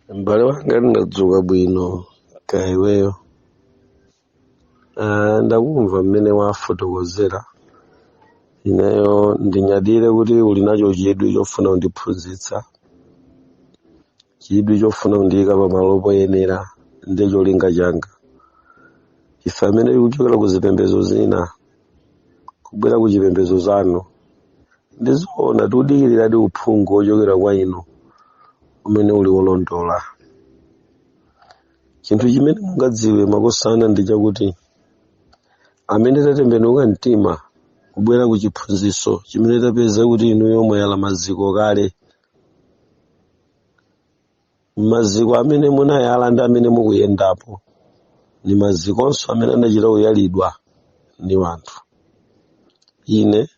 M'bale wanga, ndadzuka bwino, kaya iweyo? Ndakumva mmene wafotokozera. Ineyo ndinyadire kuti uli nacho chidwi chofuna kundiphunzitsa, chidwi chofuna kundiyika pamalo poyenera ndi cholinga changa. Ife amene tikuchokera ku zipembedzo zina kubwera ku chipembedzo chanu, ndizoona tikudikiradi uphungu wochokera kwa inu umene uli wolondola. Chinthu chimene mungadziwe, makosana, ndi chakuti amene tatembenuka mtima kubwera ku chiphunzitso chimene tapeza kuti inuyo mwayala maziko kale, maziko amene munayala ndi amene mukuyendapo ni mazikonso amene anachita kuyalidwa ndi wanthu. Ine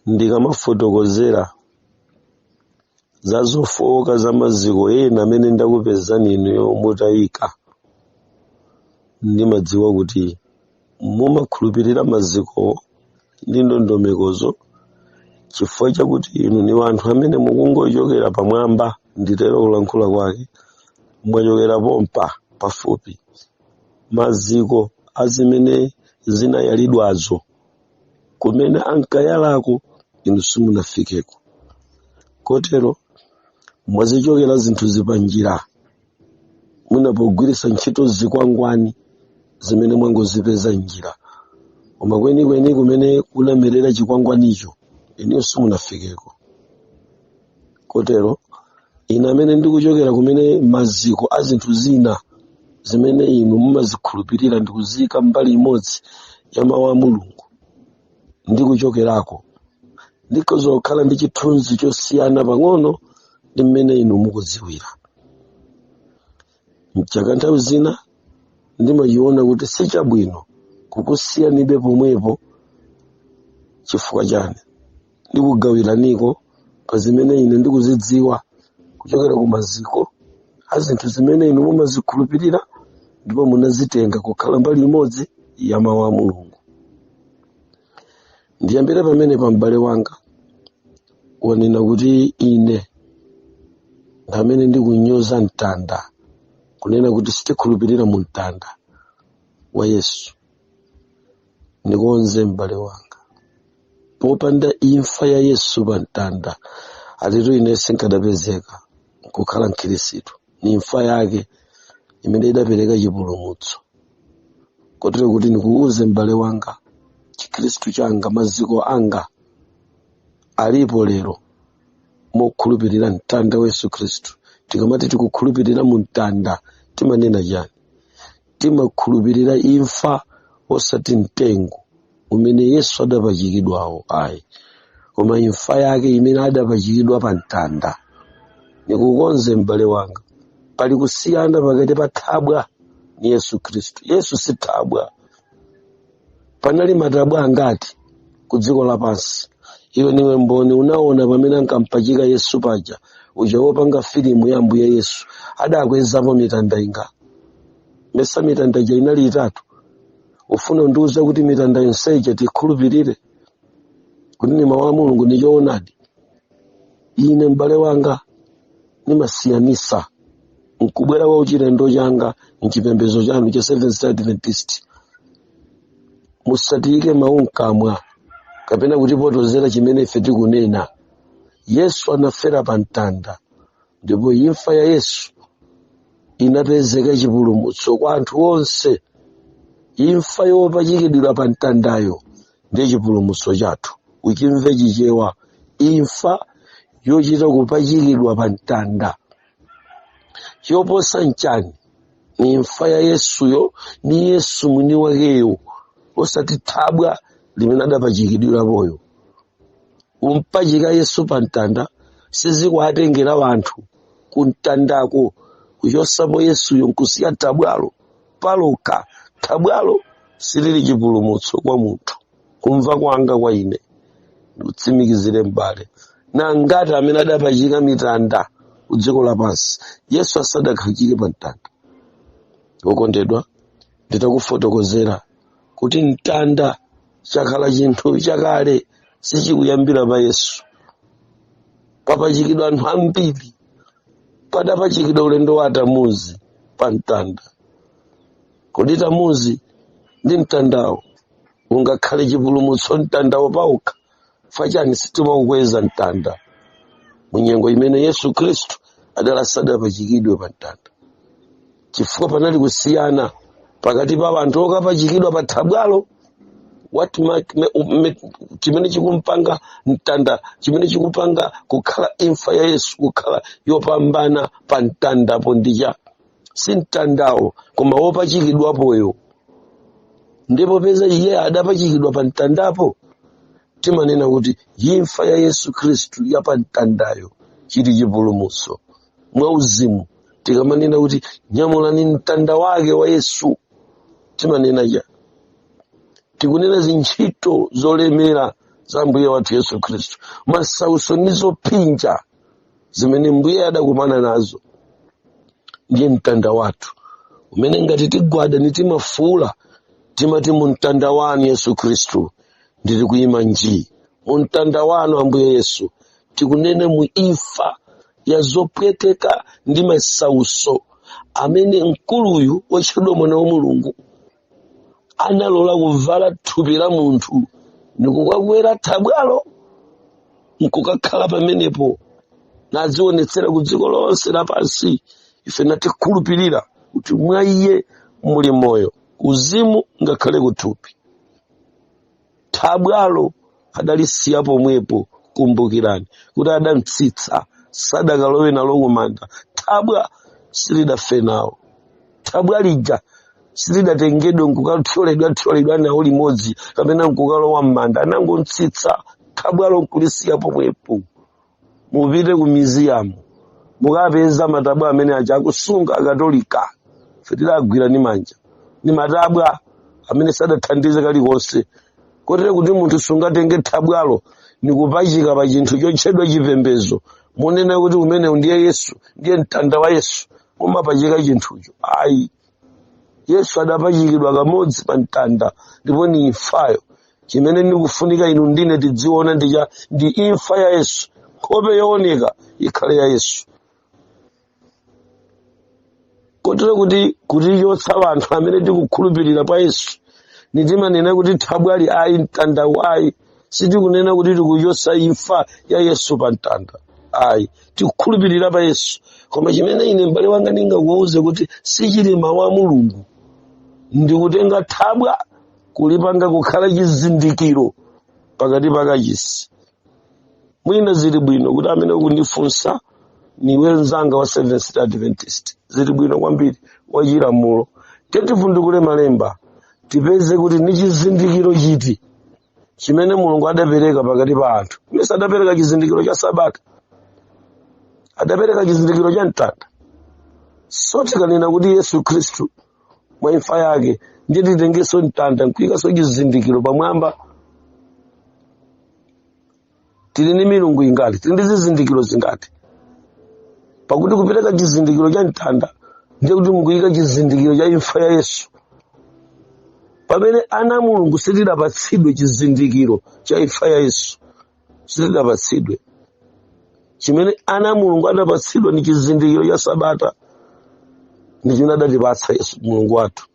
ndikamafotokozera za zofowoka za maziko ena amene ndakupezani inuyo mutayika, ndimadziwa kuti mumakhulupirira mazikowo ndi ndondomekozo chifukwa chakuti inu ni wanthu amene mukungochokera pamwamba, nditero kulankhula kwake, mwachokera pompa pafupi. Maziko azimene zinayalidwazo, kumene ankayalako, inu simunafikeko, kotero mwazichokera zinthu zipanjira, mwina pogwiritsa ntchito zikwangwani zimene mwangozipeza njira, koma kwenikweni kumene kunamerera chikwangwanicho inuyo simunafikeko. Kotero ine amene ndikuchokera kumene maziko a zinthu zina zimene inu mumazikhulupirira ndikuziyika mbali imodzi ya mawu a Mulungu ndikuchokerako, ndikhoza kukhala ndi chithunzi chosiyana pang'ono ndi mmene inu mukudziwira. Mchaka nthawi zina ndimachiona kuti sichabwino kukusiyanibe pomwepo. Chifukwa chani? Ndikugawiraniko pa zimene ine ndikuzidziwa kuchokera ku maziko a zinthu zimene inu mumazikhulupirira ndipo munazitenga kukhala mbali imodzi ya mawu a Mulungu. Ndiyambire pamene pa m'bale wanga wanena kuti ine ndamene ndikunyoza mtanda, kunena kuti sitikhulupirira mu mtanda wa Yesu. Ndikonze, m'bale wanga, popanda imfa ya Yesu pa mtanda atitu ine sinkadapezeka kukhala Mkhristu. Ni imfa yake imene idapereka chipulumutso. Kotero kuti ndikuuze, m'bale wanga, Chikhristu changa, maziko anga alipo lero mokhulupirira mtanda wa Yesu Khristu. Tikamati tikukhulupirira mu mtanda, timanena chani? Timakhulupirira imfa, osati mtengo umene Yesu adapachikidwawo ayi, koma imfa yake imene adapachikidwa pa mtanda. Ndikukonze, m'bale wanga, pali kusiyana pakati pa thabwa ni Yesu Khristu. Yesu si thabwa. Panali matabwa angati ku dziko lapansi? Iwe niwe mboni, unaona pamene ankampachika Yesu paja, uja wopanga filimu ya Ambuye Yesu adakwezapo mitanda inga? Mesa mitanda ija inali itatu? Ufuna undiuza kuti mitanda yonseyi tikhulupirire kuti ni mawu a Mulungu, ni choonadi? Ine, m'bale wanga, nimasiyanisa nkubwera kwa uchilendo changa mchipembedzo chanu cha Seventh Adventist. Musatiyike mawu mkamwa kapena kutipotozera chimene ife tikunena. Yesu anafera pa mtanda, ndipo imfa ya Yesu inapezeka chipulumutso kwa anthu onse. Imfa yopachikidwira pa mtandayo ndiye chipulumutso chathu. Uchimve Chichewa, imfa yochita kupachikidwa pa mtanda. Choposa nchani? Ni imfa ya Yesuyo, ni Yesu mwini wakeyo, osati thabwa limene adapachikidwirapoyo. Kumpachika Yesu pa mtanda sizikuatengera wanthu kumtandako kuchosapo Yesuyo nkusiya thabwalo palokha. Thabwalo silili chipulumutso kwa munthu, kumva kwanga kwa ine. Ndikutsimikizire, m'bale, na ngati amene adapachika mitanda ku dziko lapansi Yesu asadakhazike pa mtanda. Wokondedwa, nditakufotokozera kuti mtanda chakhala chinthu chakale, sichikuyambira pa Yesu. Papachikidwa anthu ambiri. Padapachikidwa ulendo wa Tamuzi pa mtanda. Kodi Tamuzi ndi mtandawo ungakhale chipulumutso mtandawo paokha? Fachani sitimaukweza mtanda mu nyengo imene Yesu Khristu adali asadapachikidwe pa mtanda? Chifukwa panali kusiyana pakati pa anthu okapachikidwa pa thabwalo. What chimene chikumpanga mtanda, chimene chikupanga kukhala imfa ya Yesu kukhala yopambana pa mtandapo ndicha si mtandawo koma wopachikidwapoyo. Ndipo peza iye adapachikidwa pa mtandapo, timanena kuti imfa ya Yesu Khristu ya pa mtandayo chili chipulumutso mwa uzimu. Tikamanena kuti nyamulani mtanda wake wa Yesu, timanena cha tikunena zintchito zolemera za Mbuye wathu Yesu Khristu, masautso ndi zopsinja zimene Mbuye adakumana nazo. Ndiye mtanda wathu umene ngati tigwada ni timafuula, timati mu mtanda wanu Yesu Khristu ndili kuyima nji, mu mtanda wanu Ambuye Yesu. Tikunena mu imfa ya zopweteka ndi masautso amene mkuluyu wotchedwa Mwana wa Mulungu analola kuvala thupi la munthu ndikukakwera thabwalo nkukakhala pamenepo nadzionetsera ku dziko lonse lapansi. Ife natikhulupirira kuti mwa iye muli moyo uzimu ngakhale kuthupi. Thabwalo adalisiya pomwepo. Kumbukirani kuti adamtsitsa, sadakalowe nalo kumanda. Thabwa silidafe nawo, thabwa lija silidatengedwe nkukathyoledwa thyoledwa nawo limodzi kapena nkukalowa m'manda. Anangomtsitsa thabwalo nkulisiya pomwepo. Mupite ku museum mukapeza matabwa amene aja akusunga Akatolika. Ife tidagwira ndi manja, ndi matabwa amene sadathandize kalikonse, kotero kuti munthu sungatenge thabwalo nikupachika pa chinthu chotchedwa chipembedzo munena kuti umenewu ndiye Yesu, ndiye mtanda wa Yesu, mumapachika chinthucho. Ayi, Yesu adapachikidwa kamodzi pa mtanda ndipo ni imfayo. Chimene ndikufunika inu ndine tidziona ndi imfa ya Yesu, nkhope yooneka ikhale ya Yesu, kotero kuti kutichotsa anthu amene tikukhulupirira pa Yesu nitimanena kuti thabwali ayi, mtandawu ayi. Sitikunena kuti tikuchotsa imfa ya Yesu pa mtanda ayi, tikukhulupirira pa Yesu. Koma chimene ine m'bale wanga ndingakuwuze kuti sichili mawu a Mulungu ndikutenga thabwa kulipanga kukhala chizindikiro pakati pa kachisi. Mwina zili bwino kuti amene ukundifunsa niwe mzanga wa Seventh Day Adventist, zili bwino kwambiri wachilamulo. Tetivundukule malemba tipeze kuti ni chizindikiro chiti chimene Mulungu adapereka pakati pa anthu. Mesa adapereka chizindikiro cha Sabata, adapereka chizindikiro cha mtanda. So tikanena kuti Yesu Khristu mwa imfa yake, ndiye titengenso mtanda nkuyikaso chizindikiro pamwamba. Tili ndi milungu ingati? Tili ndi zizindikiro zingati? Pakuti kupereka chizindikiro cha mtanda ndiye kuti mukuyika chizindikiro cha imfa ya Yesu, pamene ana a Mulungu sitidapatsidwe chizindikiro cha imfa ya Yesu, sitidapatsidwe. Chimene ana a Mulungu adapatsidwa ni chizindikiro cha Sabata, ndi chimene adatipatsa Yesu Mulungu wathu.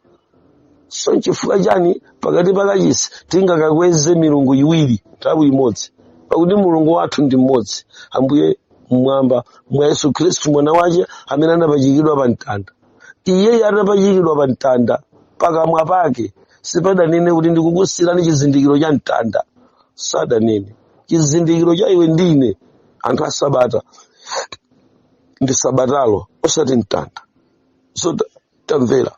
So nchifukwa chani pakati pa kachisi tingakakweze milungu iwiri nthawi imodzi? Pakuti Mulungu wathu ndi mmodzi, Ambuye mmwamba mwa Yesu Khristu mwana wace amene anapachikidwa pa mtanda. Iyeyo atapachikidwa pa mtanda, pakamwa pake sipadanene kuti ndikukusiyirani chizindikiro cha mtanda, sadanene. Chizindikiro cha iwe ndine anthu a Sabata ndi Sabatalo, osati mtanda. So tamvera,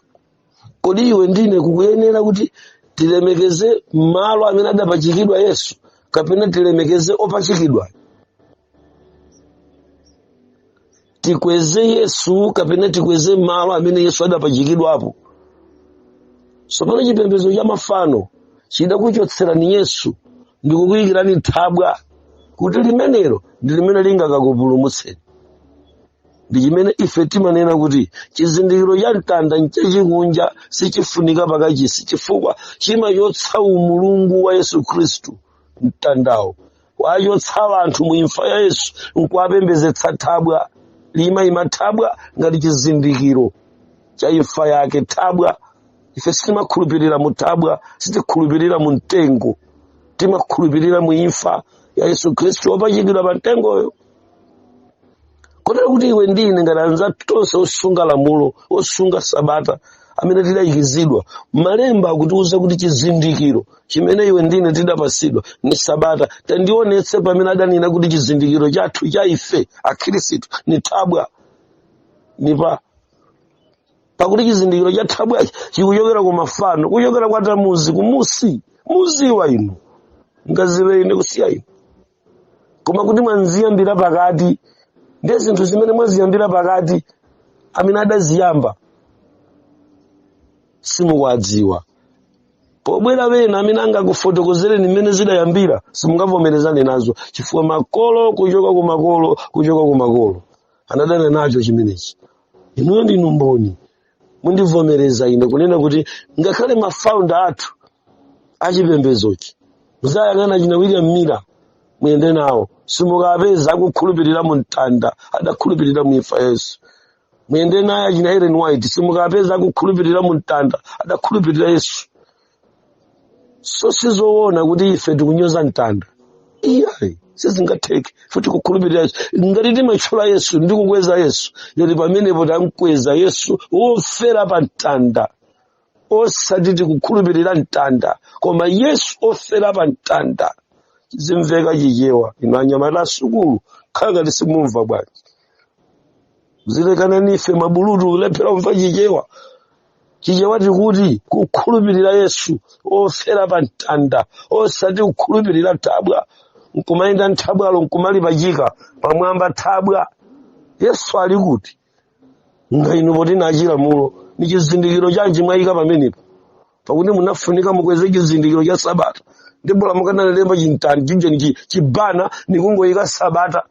kodi iwe ndine kukuyenera kuti tilemekeze malo amene adapachikidwa Yesu kapena tilemekeze opachikidwa? Tikweze Yesu kapena tikweze malo amene Yesu adapachikidwapo? Tsopano chipembedzo cha mafano chidakuchotserani Yesu ndikukuyikirani thabwa kuti limenelo ndi limene lingakakupulumutseni. Ndi chimene ife timanena kuti chizindikiro cha mtanda nchachikunja, sichifunika pakachisi, chifukwa chimachotsa umulungu wa Yesu Khristu. Mtandawo wachotsa anthu mu imfa ya Yesu nkuwapembezetsa thabwa. Limayima thabwa ngati chizindikiro cha imfa yake. Thabwa, ife sitimakhulupirira mu thabwa, sitikhulupirira mu mtengo, timakhulupirira mu imfa ya Yesu Khristu wopachikidwa pa mtengoyo. Kotero kuti iwe ndi ine, ngati anzathu tonse osunga lamulo, osunga sabata, amene tidayikizidwa, malemba akutiuza kuti chizindikiro chimene iwe ndine tidapasidwa ni sabata. Tandionetse pamene adanena kuti chizindikiro chathu cha ife akhristu ni thabwa. Nipa pakuti chizindikiro cha thabwachi chikuchokera ku mafano, kuchokera kwa Tamuzi kumusi. Muziwa inu, ngaziwe ine kusiya inu, koma kuti mwanziyambira pakati ndi zinthu zimene mwaziyambira pakati, amene adaziyamba simukuwadziwa. Pobwera wena amene angakufotokozereni mmene zidayambira, simungavomerezane nazo, chifukwa makolo kuchoka ku makolo kuchoka ku makolo anadana nacho chimenechi. Inuyo ndinu mboni, mundivomereza ine kunena kuti ngakhale ma founder athu achipembezochi, muzayang'ana china William Miller, muyende nawo, simukapeza akukhulupirira mu mtanda, adakhulupirira mu imfa Yesu. Muyende naye achina Ellen White, simukapeza akukhulupirira mu mtanda, adakhulupirira Yesu. So sizoona kuti ife tikunyoza mtanda, iyayi, sizingatheke. Futi kukhulupirira Yesu, ngati timatchula Yesu ndi kukweza Yesu, yoti pamenepo tamkweza Yesu wofera pa mtanda, osati tikukhulupirira mtanda, koma Yesu ofera pa mtanda. Zimveka Chichewa? Inu anyamata asukulu, khala ngati simumva bwanji? Zilekana nife mabulutu kulephera kumva Chichewa. Chichewa tikuti kukhulupirira Yesu ofera pa mtanda, osati kukhulupirira thabwa nkumayenda nthabwalo nkumalipachika pamwamba thabwa. Yesu ali kuti? Nga inu poti nachilamulo, ni chizindikiro chanji mwayika pamenepo? Pakuti munafunika mukweze chizindikiro cha sabata, ndipo mukanalemba chintani chinjeni chibana nikungoyika sabata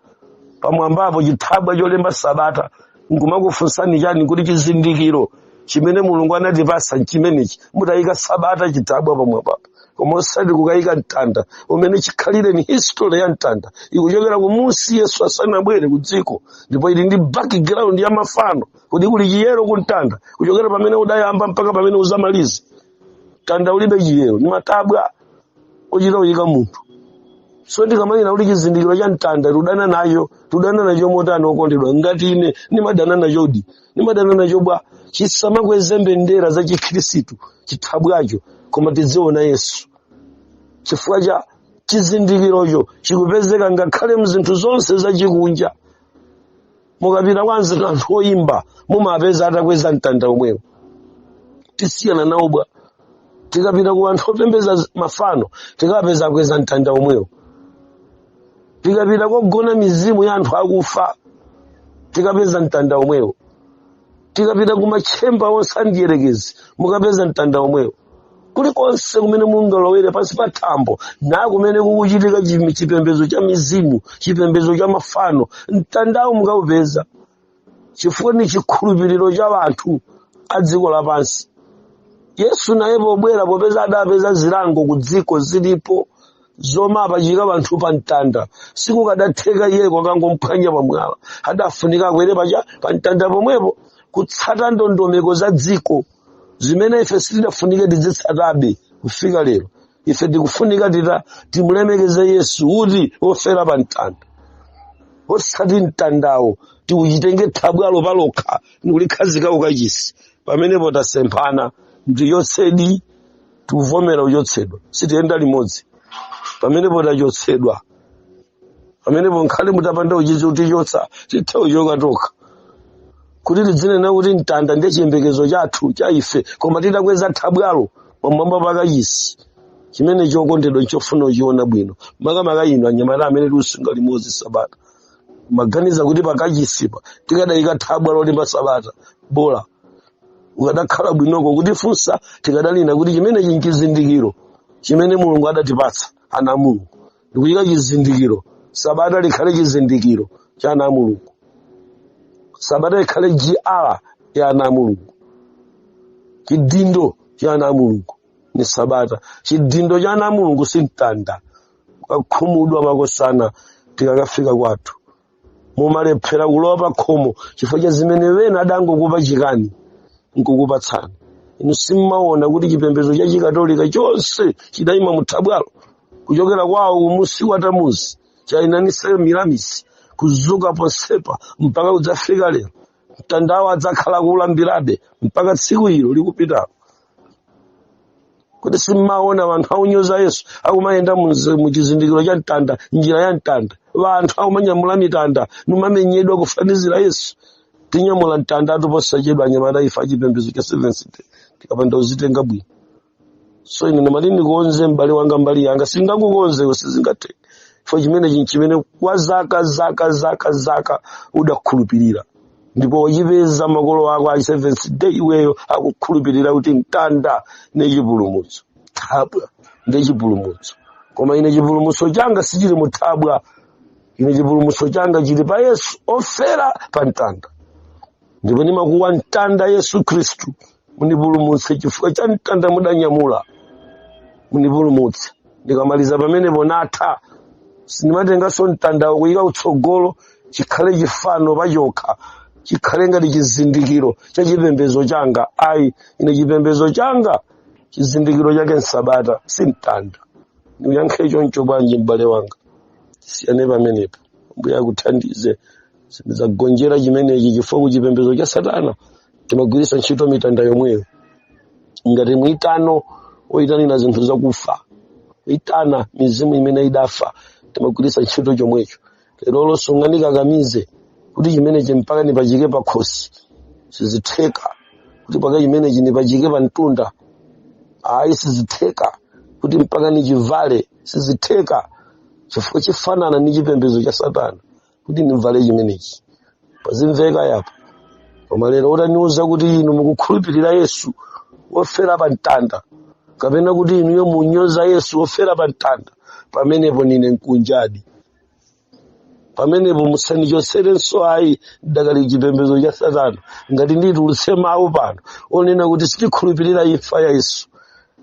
pamwambapo, chithabwa cholemba sabata, nkumakufunsani chani kuti chizindikiro chimene Mulungu anatipasa nchimenechi, mutayika sabata chithabwa pamwambapo, koma osati kukayika mtanda umene chikhalire ni history ya mtanda ikuchokera kumusi Yesu asanabwere ku dziko, ndipo ili ndi background ya mafano, kuti kuli chiyero ku mtanda kuchokera pamene udayamba mpaka pamene uzamalize. Mtanda ulibe chiyero, ni matabwa ochita kuyika munthu. So ndikamanena kuti chizindikiro cha mtanda tudana nacho, tudana nacho motani, okondedwa? Ngati ine nimadana nachodi, nimadana nacho bwa? Chisamakweze mbendera za chikhristu chithabwacho, koma tidziona Yesu, chifukwa cha chizindikirocho chikupezeka ngakhale mzinthu zonse zachikunja. Mukapita kwa anthu oyimba, mumapeza atakweza mtanda omwewo. Tisiyana nawo bwa? Tikapita ku anthu opembeza mafano, tikapeza akweza mtanda omwewo. Tikapita kogona mizimu ya anthu akufa, tikapeza mtanda omwewo. Tikapita ku machemba onse andiyerekezi, mukapeza mtanda omwewo. Kulikonse kumene mungalowere pansi pa thambo na kumene kukuchitika chipembedzo cha mizimu, chipembedzo cha mafano, mtandawo mukaupeza, chifukwa ni chikhulupiriro cha anthu a dziko lapansi. Yesu naye pobwera, popeza adapeza zilango ku dziko zilipo zomapachika anthu pa mtanda, sikukadatheka iye kwakangophwanya pamwala, adafunika akwere pacha pa mtanda pomwepo, kutsata ndondomeko za dziko zimene ife sitidafunike tidzitsatabe kufika lero. Ife tikufunika tita timulemekeze Yesu uti wofera pa mtanda, osati mtandawo tikuchitenge thabwalo palokha nikulikhazika ukachisi. Pamenepo tasemphana, ndichotsedi, tikuvomera kuchotsedwa, sitiyenda limodzi. Pamenepo tachotsedwa pamenepo, nkhale mutapanda uchizi kutichotsa, tithe kuchoka tokha, kuti tidzinena kuti mtanda ndiye chiyembekezo chathu cha ife, koma titakweza thabwalo pamwamba pakachisi. Chimene chokondedwa nchofuna uchiona bwino, makamaka inu anyamata amene tikusunga limodzi sabata, maganiza kuti pakachisipa tikadayika thabwa lolemba sabata, bola ukadakhala bwinoko kutifunsa, tikadalina kuti chimenechi nchizindikiro chimene Mulungu adatipatsa ana a Mulungu, ndikuyika chizindikiro, sabata likhale chizindikiro cha ana a Mulungu, sabata ikhale gr ya ana a Mulungu. Chidindo cha ana a Mulungu ni sabata, chidindo cha ana a Mulungu si mtanda. Kakhumudwa makosana, tikakafika kwathu. Mumalephera kulowa pa khomo chifukwa cha zimene wena adangokupachikani nkukupatsani. Inu simmaona kuti chipembedzo cha Chikatolika chonse chidayima muthabwalo, kuchokera kwawo kumusi kwa Tamuzi chainanise Miramisi, kuzuka ponsepa mpaka kudzafika lero? Mtandawo adzakhala kuulambirabe mpaka tsiku ilo likupitalo. Kuti simmaona anthu aunyoza Yesu akumayenda mu chizindikiro cha mtanda, njira ya mtanda? Anthu akumanyamula mitanda nimamenyedwa kufanizira Yesu. Tinyamula mtanda atuposachedwa, anyamata ife achipembedzo cha Seventh Day, tikapanda uzitenga bwino. So ine ndimati ndikonze, m'bale wanga, mbali yanga singakukonze, sizingatheke, chifukwa chimene chinhu chimene kwa zaka zaka zaka zaka udakhulupirira ndipo wachipeza makolo ako a Seventh Day, iweyo akukhulupirira kuti mtanda ndi chipulumutso, thabwa ndi chipulumutso. Koma ine chipulumutso changa sichili muthabwa. Ine chipulumutso changa chili pa Yesu ofera pa mtanda, ndipo ndimakuwa, "Mtanda, Yesu Khristu, mundipulumutse chifukwa cha mtanda mudanyamula, mundipulumutse." Ndikamaliza pamenepo natha. Sindimatenganso mtandawo kuyika kutsogolo chikhale chifano pachokha, chikhale ngati chizindikiro cha chipembedzo changa, ayi. Ine chipembedzo changa chizindikiro chake nsabata, si mtanda. Ndikuyankhe choncho bwanji, m'bale wanga? Tisiyane pamenepo. Mbuye akuthandize. Sindidzagonjera chimenechi, chifukwa ku chipembedzo cha satana timagwiritsa ntchito mitanda yomweyo ngati mwitano woyitanira zinthu zakufa, kuyitana mizimu imene idafa. Timagwiritsa ntchito chomwecho. Lero sungandikakamize kuti chimenechi mpaka nipachike pa khosi, sizitheka. Kuti mpaka chimenechi nipachike pa mtunda, ayi, sizitheka. Kuti mpaka nichivale, sizitheka, chifukwa chifanana ndi chipembedzo cha satana kuti ndimvale chimenechi. Pazimveka yapo. Koma lero utaniuza kuti inu mukukhulupirira Yesu wofera pa mtanda, kapena kuti inuyo munyoza Yesu wofera pa mtanda, pamenepo nine mkunjadi. Pamenepo musanichotserenso, ayi, ndakali chipembedzo cha satana. Ngati nditulutse mawu pano onena kuti sitikhulupirira imfa ya Yesu,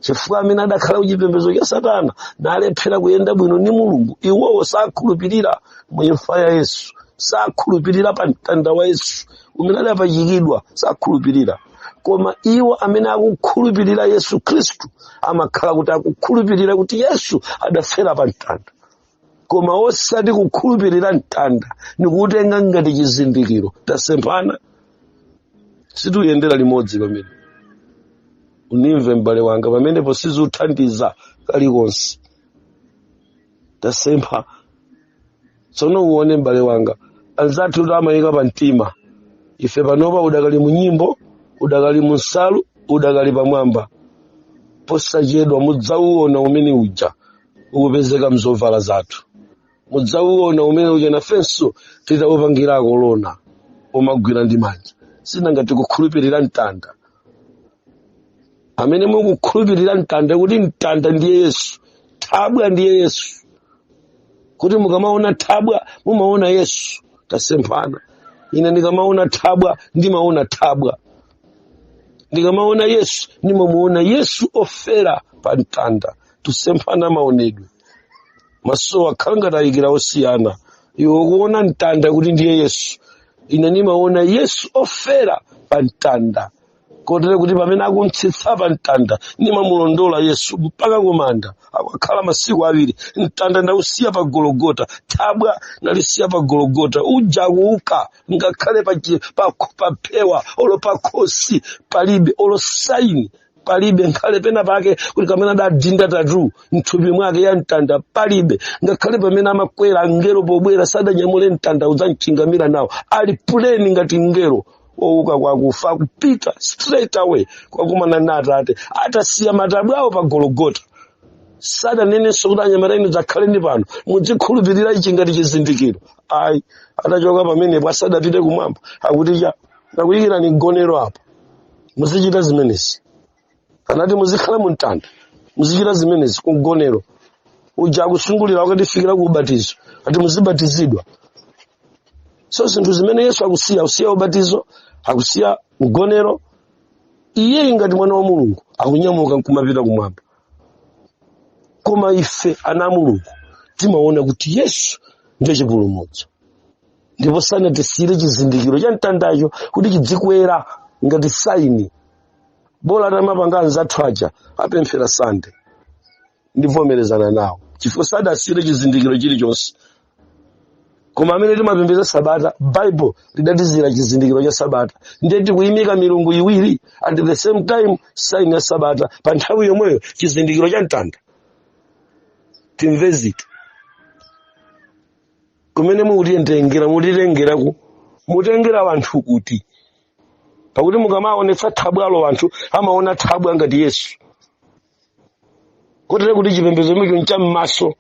chifukwa amene adakhala ku chipembedzo cha satana nalephera kuyenda bwino ndi Mulungu, iwowo sakhulupirira mu imfa ya Yesu, sakhulupirira pa mtanda wa Yesu umene adapachikidwa, sakhulupirira. Koma iwo amene akukhulupirira Yesu Khristu amakhala kuti akukhulupirira kuti Yesu adafera pa mtanda, koma osati kukhulupirira mtanda nikuutenga ngati chizindikiro. Tasemphana, situyendera limodzi pamene. Unimve, m'bale wanga, pamenepo sizuthandiza kalikonse, tasempha. Tsono uone, m'bale wanga, anzathu kuti amayika pa mtima. Ife panopa udakali mu nyimbo, udakali mu nsalu, udakali pamwamba. Posachedwa mudzauona umene uja ukupezeka mzovala zathu. Mudzauona umene uja nafenso titaupangira kolona umagwira ndi manja. Sinanga tikukhulupirira mtanda. Amene mukukhulupirira mtanda, kuti mtanda ndiye Yesu, thabwa ndiye Yesu, kuti mukamaona thabwa mumaona Yesu, tasemphana. Ine ndikamaona thabwa ndimaona thabwa, ndikamaona Yesu ndimamuona Yesu ofera pa mtanda. Tusemphana maonedwe, maso akhala ngati ayikira osiyana. Iwe ukuona mtanda kuti ndiye Yesu, ine ndimaona Yesu ofera pa mtanda, kotero kuti pamene akumtsitsa pa mtanda ndimamulondola Yesu mpaka kumanda. Akakhala masiku 2, mtanda ndausiya pa Gologota, thabwa ndalisiya pa Gologota. Uja akuuka, ngakhale pa phewa olo pa khosi palibe, olo sign palibe, ngakhale pena pake kuti kamene adadinda tattoo mthupi mwake ya mtanda palibe. Ngakhale pamene amakwera angelo pobwera sadanyamule mtanda udzamchingamira nawo, ali plain ngati ngelo wouka kwakufa, kupita straight away kwakumana na Atate, atasiya matabwawo pa Gologota. Sadanenenso kuti, "Anyamata inu, dzakhaleni pano, mudzikhulupirira ichi ngati chizindikiro," ayi. Atachoka pamenepo, asadapite kumwamba, akuti cha nakuyikirani mgonero apa, muzichita zimenezi. Anati muzikhala mu mtanda, muzichita zimenezi kumgonero uja. Akusungulira wakatifikira ku ubatizo, ati muzibatizidwa. So zinthu zimene Yesu akusiya, akusiya ubatizo, akusiya mgonero, iye ngati mwana wa Mulungu akunyamuka nkumapita kumwamba. Koma ife ana a Mulungu timaona kuti Yesu ndiye chipulumutso. Ndipo sanatisiyire chizindikiro cha mtandacho kuti chidzikwera ngati saini. Bola atamapanga anzathu aja apemphera Sande, ndivomerezana nawo chifukwa sadasiyire chizindikiro chilichonse. Koma amene timapembedza Sabata, Bible lidatisiyira chizindikiro cha Sabata. Ndiye tikuyimika milungu iwiri at the same time, sign ya Sabata pa nthawi yomweyo chizindikiro cha mtanda. Timve ziti kumene mukutiyendengera, mutitengeraku, mutengera wanthu kuti? Pakuti mukamaonetsa thabwalo, wanthu amaona thabwa ngati Yesu, kotero kuti chipembedzo imecho ncham'maso,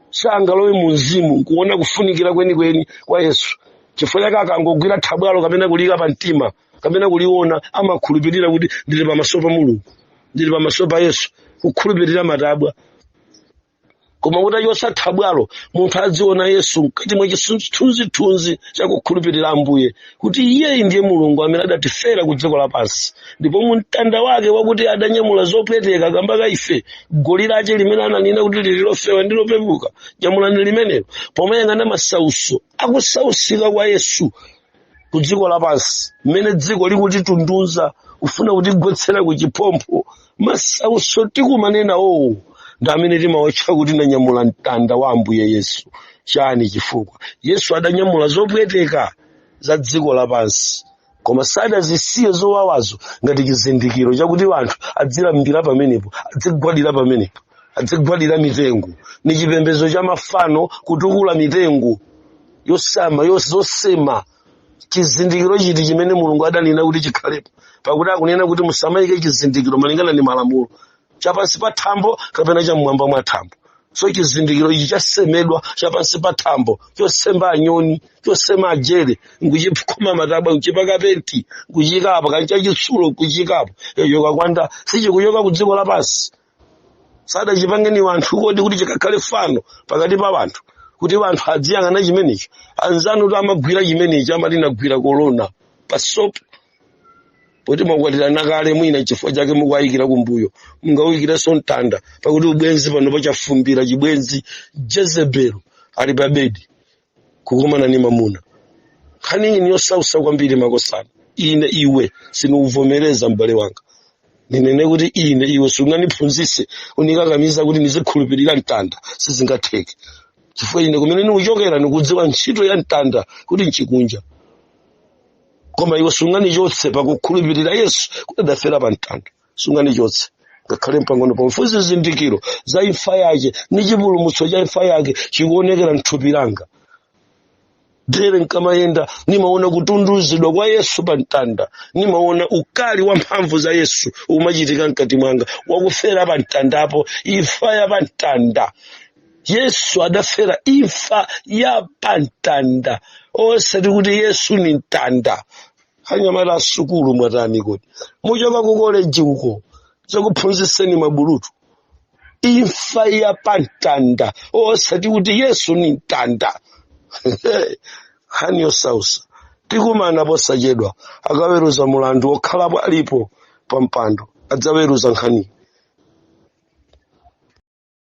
sangalowe mu mzimu nkuona kufunikira kwenikweni kwa Yesu. Chifukwa chake akangogwira thabwalo kapena kulika pa mtima kapena kuliona, amakhulupirira kuti ndili pamaso pa Mulungu, ndili pamaso pa Yesu, kukhulupirira matabwa. Koma kuti achosa thabwalo, munthu adziona Yesu mkati mwa chithunzithunzi chakukhulupirira Ambuye kuti iyeyi ndiye Mulungu amene adatifera ku dziko lapansi, ndipo mu mtanda wake wakuti adanyamula zopweteka kamba ka ife, goli lache limene ananena kuti lili lofewa ndi lopepuka, nyamulani limenelo. Pomayang'ana masauso akusausika kwa Yesu ku dziko lapansi, mmene dziko likutitundunza kufuna kutigwetsera ku chiphompho, masauso tikumanena owo ndi amene timawatcha kuti nanyamula mtanda wa Ambuye Yesu. Chani? Chifukwa Yesu adanyamula zopweteka za dziko lapansi, koma sadazisiye zowawazo ngati chizindikiro chakuti anthu adzilambira pamenepo, adzigwadira pamenepo, adzigwadira mitengo. Ni chipembedzo cha mafano, kutukula mitengo yosama zosema. Chizindikiro chiti chimene Mulungu adanena kuti chikhalepo? Pakuti akunena kuti musamayike chizindikiro malingana ndi malamulo chapansi pa thambo kapena cham'mwamba mwa thambo. So chizindikiro ichi chasemedwa chapansi pa thambo, chosemba anyoni, chosema ajere, nkuchikhoma matabwa, nkuchipaka penti, nkuchikapo kanchachitsulo, nkuchikapo yochoka kwanda, sichikuchoka ku dziko lapansi. Sadachipangeni wanthu kodi kuti chikakhale fano pakati pa wanthu, kuti wanthu adziyang'ana chimenecho? Anzanu kuti amagwira chimenechi amati nagwira kolona pasopo, poti mwakwatirana kale, mwina chifukwa chake mukuwayikira kumbuyo, mungawuyikirenso mtanda, pakuti ubwenzi pano pachafumbira chibwenzi. Jezebelo ali pa bedi kukumana ni mamuna. Nkhani iyi niyosausa kwambiri, makosana. Ine iwe sinuvomereza, m'bale wanga. Ninene kuti ine iwe sunganiphunzitse unikakamiza kuti nizikhulupirira mtanda, sizingatheke, chifukwa ine kumene nikuchokera nikudziwa ntchito ya mtanda kuti nchikunja. Koma iwe sunganichotse pakukhulupirira Yesu kuti adafera pa mtanda, sunganichotse ngakhale mpang'ono pomwe. Zizindikiro za imfa yake ni chipulumutso cha imfa yake chikuonekera mthupi langa dere. Nkamayenda nimaona kutunduzidwa kwa Yesu pa mtanda, nimaona ukali wa mphamvu za Yesu umachitika mkati mwanga wakufera pa mtandapo, imfa ya pa mtanda. Yesu adafera imfa ya pa mtanda, osati kuti Yesu ni mtanda. Anyamata asukulu, mwatani kuti muchoka ku koleji uko zakuphunzitseni mabulutu? Imfa ya pa mtanda, osati kuti Yesu ni mtanda. Nkhani yosausa. Tikumana posachedwa akaweruza mulandu. Okhalapo alipo pa mpando adzaweruza nkhaniyo.